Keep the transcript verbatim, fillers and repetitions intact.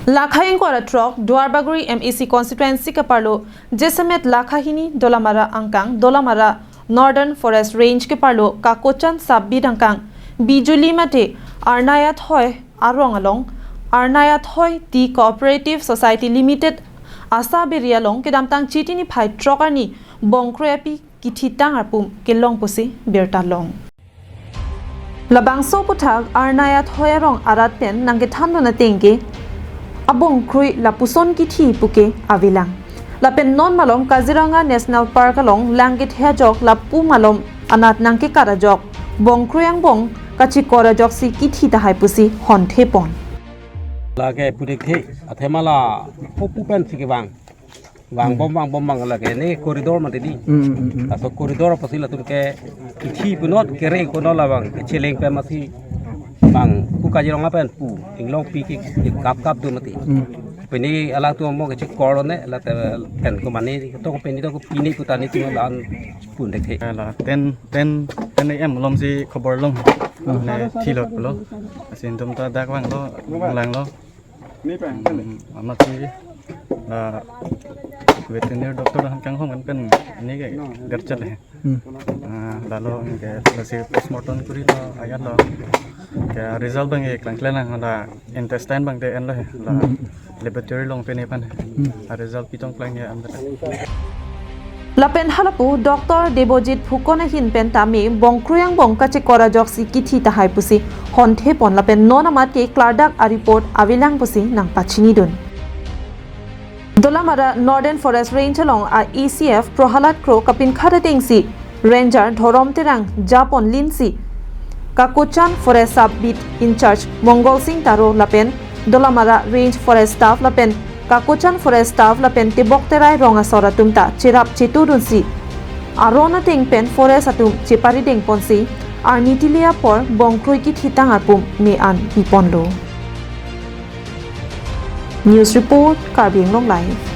Lakha ingkoi ra throk Duarbagori M A C constituency keparlo Jesemet Lakha hini Dolamara angkang, Dolamara Northern Forest Range keparlo Kakochan Sub-Beat angkang Bijuli mate Arnaya Thoi arong along Arnaya Thoi Tea Cooperative Society Limited asa beri along kedamtang Chiti niphai throk arni bongkroi api kithitang arpum kelong pusi birta long. Labangso aputhak Arnaya Thoi arong arat pen nangkethandun ateng ke abongkroi lapuson kithi puke avelang. Lapen non malom Kaziranga National Park along lang kethe ajok lapu malom anat nangkekat ajok bongkroi angbong kachikor ajoksi kithi tahai pusi honthe pon. Lake pudik the athema la pupu pen si kevang. Vang bom vang bom vang lake ne corridor mati di. Hmm, hmm, hmm. Laso corridor apotsi latum ke kithi punot kere punot labang kecheleng pen masi bang pu Kaziranga pen pu inglong pi ke kap kap do mati. Hmm. Pini alangtum mo kechikor ne la te pen ko mane di to pini to ko pini putani tu dan pun dek the. Ala ten ten ten A M alom si khobor long. Hmm. Ne thilot lo. Asin tum ta dak vanglo, langlo. Hmm, amat si la veterinary doctor han kanghong kan pen ini ke gerchet le. Hmm. Ah, lalo ke lasi postmortem kuri lo ayat lo. Ke result bang ke klangkle lang la intestine bang te en lo la. Hmm. Laboratory along pen epan. Hmm. A result pitong klang ya am. Lapen halapu Doctor Debojit Phukon ahin pen tame bongkroi angbong kachikor ajoksi kithi tahai pusi honthe pon lapen non amat ke klardak a report avelang pusi nangpachinidun. Dolamara Northern Forest Range along a A C F Prohalad Kro kapinkhat atengsi Ranger Dhorom Terang japon linsi Kakochan Forest Sub Beat in-charge Mongol Singh Taro lapen Dolamara Range Forest Staff lapen Kakochan Forest Staff lapen Tebok Terai rong asor atum ta cherap chetudunsi aron ateng pen forest atum cheparideng ponsi arni tili apor bongkroi kithitang arpum me-an piponlo. News report, Karbi Anglong Live.